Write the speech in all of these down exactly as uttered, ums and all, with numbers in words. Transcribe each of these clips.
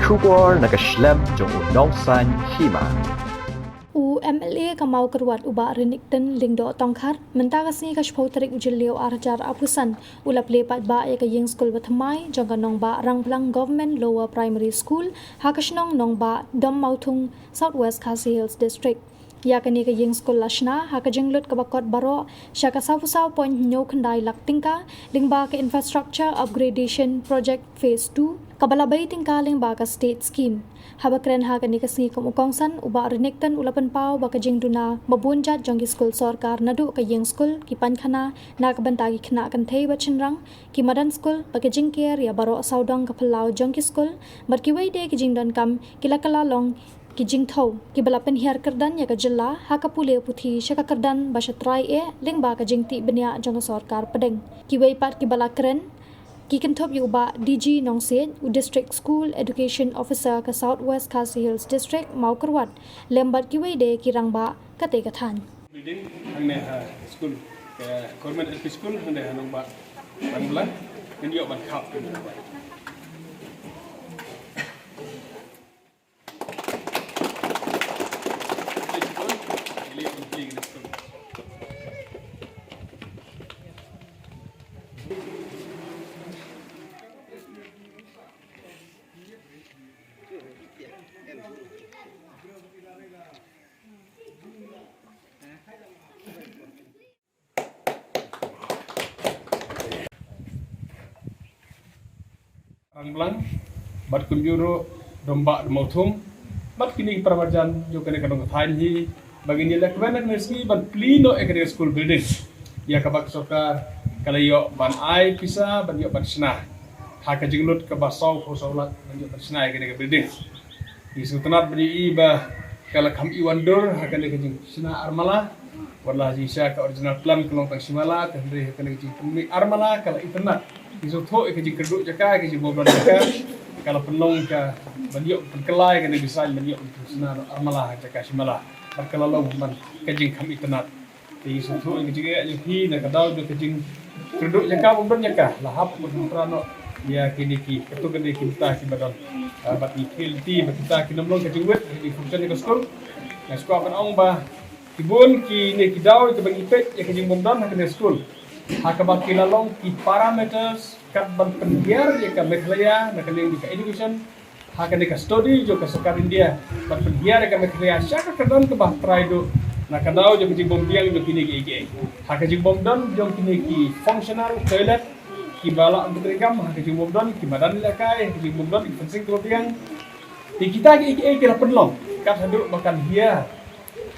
Khubor na ka shlem jong u Nongsaiñ Hima. U M L A ka Mawkyrwat u Bah Renikton Lyngdoh Tongkhar, mynta ka sngi ka shiphew tarik u Jylliew ar hajar arphew san, u la plie paidbah ïa ka ïing skul bathymmai jong ka Nongbah Rangblang Government Lower Primary School, ha ka shnong Nongbah, Dom Mawthung, South West Khasi Hills District. Ïa kane ka ïing skul la shna ha ka jinglut kaba kot baroh sha ka sawphew saw point hynñiew khyndai lak tyngka, lyngba ka Infrastructure Upgradation Project Phase two, kaba la bei tyngka lyngba ka State Scheme. Haba kren ha kane ka sngi kum u kongsan, u Bah Renikton u la pynpaw ba ka jingduna ba bun jait jong ki skul sorkar, naduh ka ïing skul, ki paikhana, na ka bynta ki khynnah kynthei bad shynrang, ki madan skul, bad ka jingker ïa baroh sawdong ka phyllaw jong ki skul, bad kiwei de ki jingdonkam, ki la kylla long ki jingthew kiba la pynhiar kyrdan ïa ka jylla ha ka pule puthi sha ka kyrdan ba sha trai eh lyngba ka jingtih bniah jong ka sorkar pdeng. Kiwei pat kiba la kren ki kynthup ïa u Bah D G Nongsiej, u District School Education Officer ka South West Khasi Hills District, Mawkyrwat, lem bad kiwei de ki rangbah katei ka thaiñ. Building hangne ha school, ka Government L P School hangne ha Nongbah Rangblang, ngin ïoh ban khap. Rangblang, bad kumjuh ruh Dombah Mawthung, bad kine ki para marjan jong kane ka dong ka thaiñ hi, ba ngin ïaleh kmen ha kane ka sngi ban plie noh ïa kane ka school building, ïa kaba ka sorkar ka la ïoh ban ai pisa ban ïoh ban shna ha ka jinglut kaba sawphew saw lak ban ïoh ban shna ïa kane ka building. Ngi sngewtynnat ban ïohi ba ka la kham iwan dur ha kane ka jingshna armala. Wat la jingshisha ka original plan ka long tang shimala, hynrei ha kane ka jingpynmih armala ka la itynnat. Ngi sngewthuh ïa ka jingkyrduh jaka, ïa ka jingbymdon jaka, ka la pynlong ka ban ïoh pynkylla ïa kane ka design ban ïoh pynshna armala ha jaka shimala. Bad ka la long man ka jingkham itynnat. Te ngi sngewthuh ïa ka jingeh jong phi na ka daw jong ka jingkyrduh jaka bymdon jaka, la hap ban pynpra noh ïa kine ki, katto katne ki bynta kiba don. Ah, bad ngi appeal te ba kita kin ym long ka jingwit ha ka jingfunction jong ka skul. Nga sngewkwah ban ong ba ki bun kine ki daw kiba ngi peit ïa ka jingbymdon ha kane ka skul, ha kaba ki la long ki parameters kat ban pynhiar ïa ka Meghalaya na ka liang jong ka education, ha kane ka study jong ka sorkar India, ban pynhiar ïa ka Meghalaya sha ka kyrdan kaba trai duh na ka daw jong ka jingbymbiang jong kine kiei kiei. Ha ka jingbymdon jong kine ki functional toilet kiba lah ban treikam, ha ka jingbymdon ki madan ïalehkai, ha ka jingbymdon ki fencing kaba biang. Te kita kiei kiei ki la pynlong kat haduh ba kan hiar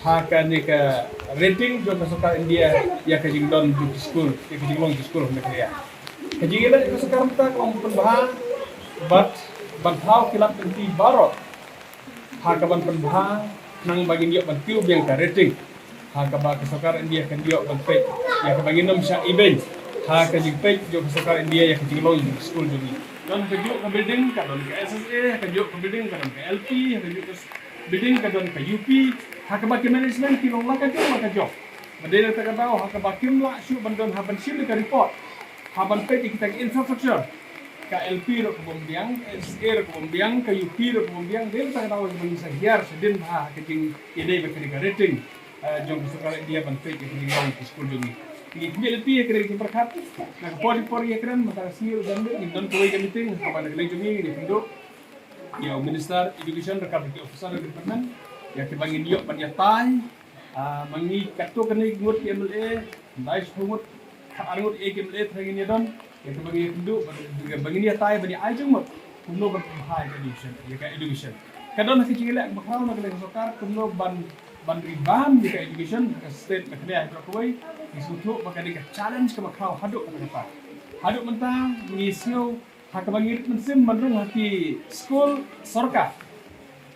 ha kane ka rating jong ka sorkar India ïa ka jingdon jong ki skul, ïa ka jinglong ki skul ha Meghalaya. Ka jingïaleh ka sorkar mynta ka long pynbha bad ban thaw ki lad lynti baroh ha kaban pynbha, khnang ba ngin ïoh ban kiew biang ka rating, ha kaba ka sorkar India kan ïoh ban peit ïa kaba ngin ym shah ibeiñ ha ka jingpeit jong ka sorkar India ïa ka jinglong jong ki skul jong ngi. Don kajuh ka building ka don ka S S A, kajuh ka building ka don ka L P, kajuh ka building ka don ka U P, ha kaba ki management ki long la ka jong la ka jong. Ba dei na kata ka daw ha kaba kim lah shuh ban don, ha ban shim ka report, ha ban peit ïa kita ki infrastructure, ka L P ruh ka bym biang, ka S S A ruh ka bym biang, ka U P ruh ka bym biang. Dei na kata ka daw ba ngin sa hiar shadien bha ha ka jingïadei bad kane ka rating, eh, jong ka sorkar India ban peit ïa ka jinglong ka skul jong ngi. Ngi khmih lynti ïa kane ka jingpyrkhat. Na ka por jingpor ïa kane, mynta ka sngi ruh ngin don kawei ka meeting ha kaba na ka liang jong ngi ngin ïakynduh ïa u Minister Education ryngkat bad ki officer jong ka department ïa kiba ngin ïoh ban ïatai. Ah, ma ngi katto katne ngut ki M L A, khyndai shiphew ngut, khatar ngut ïa ki M L A trai ngin ïadon, ïa kiba ngin ïakynduh, ba ngin ïatai ban ïa ai jingmut kumno ban pynbha ïa ka education, ïa ka education. Ka don ha ka jingïaleh kaba khraw na ka liang ka sorkar kumno ban, ban revamp ïa ka education ha ka state Meghalaya baroh kawei. Ngi sngewthuh ba ka dei ka challenge kaba khraw haduh katta katta. Haduh mynta ngi sngew ha kaba ngi rit mynsiem ban rung ha ki skul sorkar.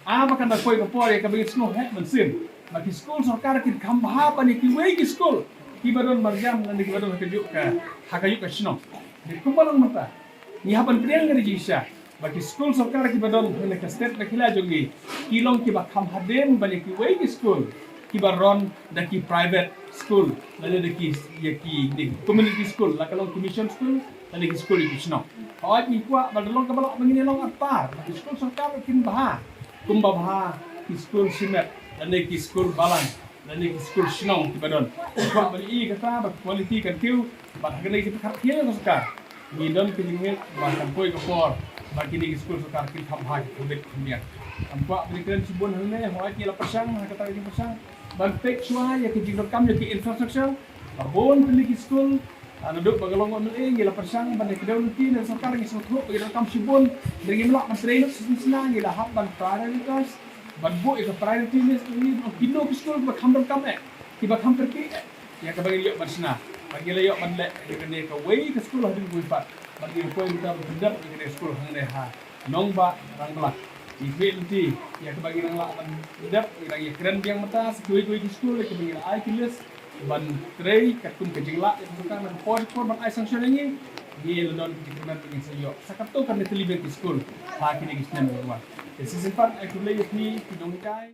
Ah, ba kan da poi ka por ïa kaba ngi sngew heh mynsiem ba ki skul sorkar ki kham bha ban ïa kiwei ki skul kiba don marjan lane kiba don ha kajuh ka, ha kajuh ka shnong. Dei kumba long mynta, ngi hap ban pdiang ka jingshisha ba ki skul sorkar kiba don ha ka state Meghalaya jong ngi ki long kiba kham hadien ban ïa kiwei ki skul kiba run da ki private school lane da ki, ïa ki, da ki community school, la ka long ki mission school, lane ki skul ïa ki shnong. Hooid ngi kwah ba da long kaba lah ba ngin ïa long arpar ba ki skul sorkar kin bha kumba bha ki skul shimet lane ki skul balang lane ki skul shnong kiba don. Ngi kwah ban ïohi kata ba quality kan kiew bad ha kane ka jingkyrkhu ka sorkar ngi don ka jingngeit ba kan poi ka por ba kine ki skul sorkar kin kham bha ki kham bit kham biang. Ngam kwah ban ïakren shibun hangne, hooid ngi la pyrshang ha kata ka jingpyrshang ban peit shuwa ïa ka jingdonkam ïa ki infrastructure ba bun tylli ki skul. Ah, naduh ba ka long M L A ngi la pyrshang ban ïa kdew lynti na sorkar ngi sngewthuh ba ki donkam shibun. Hynrei ngim lah ban trei lut shisien shisien, ngi la hap ban prioritize ban buh ïa ka priority list ngi, kino ki skul kiba kham donkam eh, kiba kham kyrkieh eh, ïa kaba ngi la ïoh ban shna. Ba ngi la ïoh ban leh ïa kane kawei ka skul hadien kawei pat. Ba ngi la poi mynta ban pyndep ïa kane ka skul hangne ha Nongbah Rangblah. Ngi khmih lynti ïa kaba ngi nang lah ban pyndep, ngi nang ïakren biang mynta sa kiwei kiwei ki skul ïa kaba ngi la ai ki list ban trei katkum ka jinglah ïa ka sorkar na ka por por ban ai sanction ïa ngi. Ngi la don ka jingkyrmen ba ngin sa ïoh sa katto katne tylli biang ki skul ha kine ki snem kiba wan. Te shisien pat ai khublei ïa phi ki nonghikai.